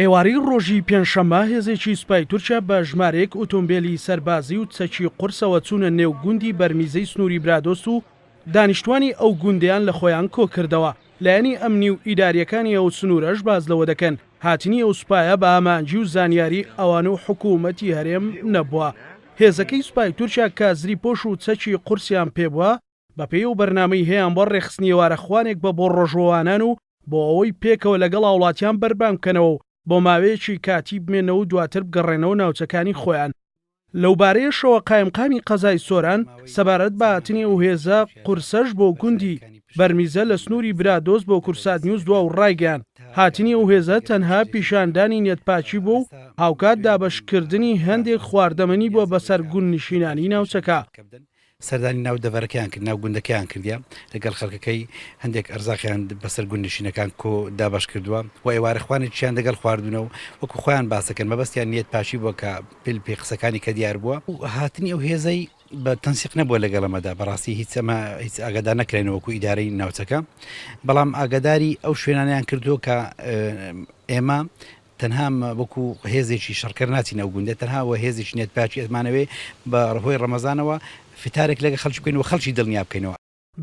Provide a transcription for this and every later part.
ئێوارەی ڕۆژی پێنجشەممە هێزێکی سوپای تورکیا بە ژمارەیەک ئۆتۆمبێلی سەربازی و چەکی قورسەوە چوونە نێو گوندی بەرمیزەی سنووری برادۆست و دانیشتوانی ئەو گوندەیان لە خۆیان کۆکردەوە. لایەنی ئەمنی و ئیدارییەکانی ئەو سنوورەش باس لەوە دەکەن، هاتنی ئەو سوپایە بە ئامانجی و زانیاری ئەوان و حکوومەتی هەرێم نەبووە. هێزەکەی سوپای تورکیا کە زریپۆش و چەکی قورسیان پێبووە، بەپێی ئەو بەرنامەی هەیان بۆ ڕێکخستنی ئێوارەخوانێک بە بۆ ڕۆژووەوانان و بۆ ئەوەی پێکەوە لەگەڵ هاوڵاتیان بەربانگ بکەنەوە و بۆ ماوەیەکی کاتی بمێنەوە و دواتر بگەڕێنەوە ناوچەکانی خۆیان. لەوبارەیەشەوە قایمقامی قەزای سۆران سەبارەت بە هاتنی ئەو هێزە قورسەش بۆ گوندی بەرمیزە لە سنووری برادۆست بۆ کوردسات نیوز دوا و ڕایگەیاند، هاتنی ئەو هێزە تەنها پیشاندانی نیەتپاکی بووە و هاوکات دابەشکردنی هەندێک خواردەمەنی بووە بەسەر گوندنشینانی ناوچەکە. سەردانی ناو دەڤەرەکەیان کرد، ناو گوندەکەیان کردیە، لەگەڵ خەڵکەکەی هەندێک ئەرزاقیان بەسەر گوندنشینەکان کۆ دابەش کردووە و ئێوارە خوانێکیان لەگەڵ خواردوونە و وەکو خۆیان باس دەکەن مەبەستیان نیەت پاکی بووە کە پێل پێی قسەکانی کە دیار بووە و هاتنی ئەو هێزەی بە تەنسیق نەبووە لەگەڵ ئەمەدا بەڕاستی هیچ ئەمە هیچ ئاگادار نەکرێنەوە وەکو ئیدارەی ناوچەکە بەڵام ئاگاداری ئەو شوێنانیان کردووە کە ئێمە تەنها وەکو هێزێکی شەڕکەر ناچینە ئەو گوندە، تەنها وە هێزێکی نیەت پاکی ئەمانەوێ بە هۆی ڕەمەزانەوە فتارێک لەگە خەڵکی بکەین و خەڵکی دڵنیا بکەینەوە.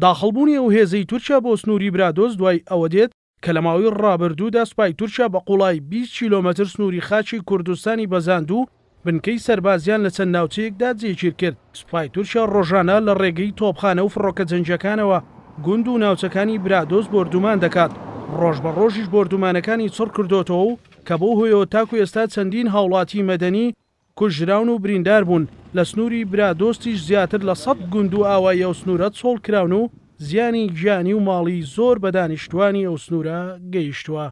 داخڵبوونی ئەو هێزەی تورکیا بۆ سنووری برادۆست دوای ئەوە دێت کە لە ماوەی ڕابردوودا سوپای تورکیا بە قوڵایی 20 کیلۆمەتر سنووری خاکی کوردستانی بەزاند و بنکەی سەربازیان لە چەند ناوچەیەکدا جێگیر کرد. سوپای تورکیا ڕۆژانە لە ڕێگەی تۆپخانە و فڕۆکە جەنگییەکانەوە گوند و ناوچەکانی برادۆست بۆردومان دەکات، ڕۆژ بە ڕۆژیش بۆردومانەکانی چڕ کردۆتەوە و کە بەو هۆیەوە تاکو ئێستا چەندین هاوڵاتی مەدەنی کوژراون و بریندار بوون، لە سنووری برادۆستیش زیاتر لە سەد گوند و ئاوایی ئەو سنوورە چۆڵ کراون و زیانی گیانی و ماڵی زۆر بە دانیشتووانی ئەو سنوورە گەیشتووە.